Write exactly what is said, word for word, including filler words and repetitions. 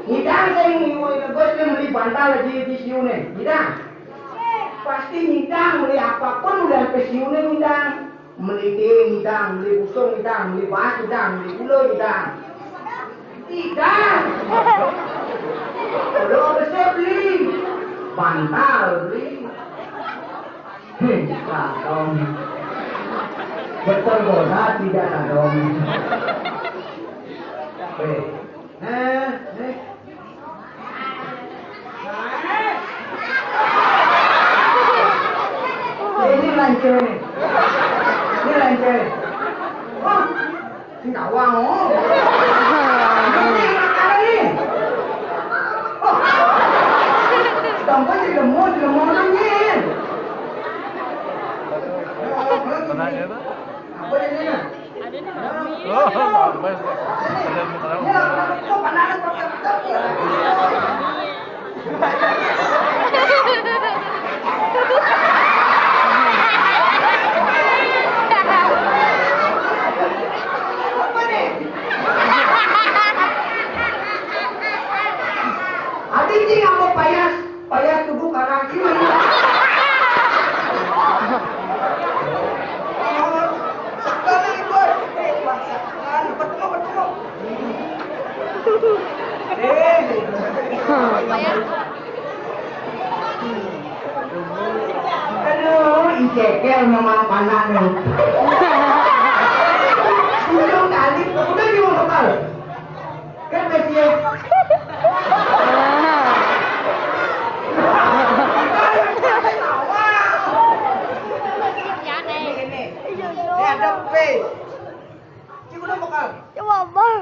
Ngidang sing iwoi negos ne meli bantal aji di siune. Ngidang. Pasti ngidang meli apapun udah ke siune ngidang. Meli teh ngidang, meli busung ngidang, meli bas ngidang, meli gula ngidang. Ngidang. Kalau besar beli. Bantal beli. Hei, kadong. Betul bola tidak kadong. Hei. Eh, eh. Ini lancar nih. Ini lancar. Wah, sing kawang, oh. Ini makanan nih. Oh. Tambah di lemon, di lemon nih. Pernah ya, Pak? Apa ini? Oh, tambah. Ada yang mau tahu. Adi cing apa payas? Payas tubuh karaki. Sekali, Bos. Eh, bangsa. Bertemu, bertemu. Eh. Aduh, icekel memang panak nih. Ujung kali, udah juga lokal. Kan kecil. Ini, ini. Ini ada P. Cik udah lokal. Coba, Bang.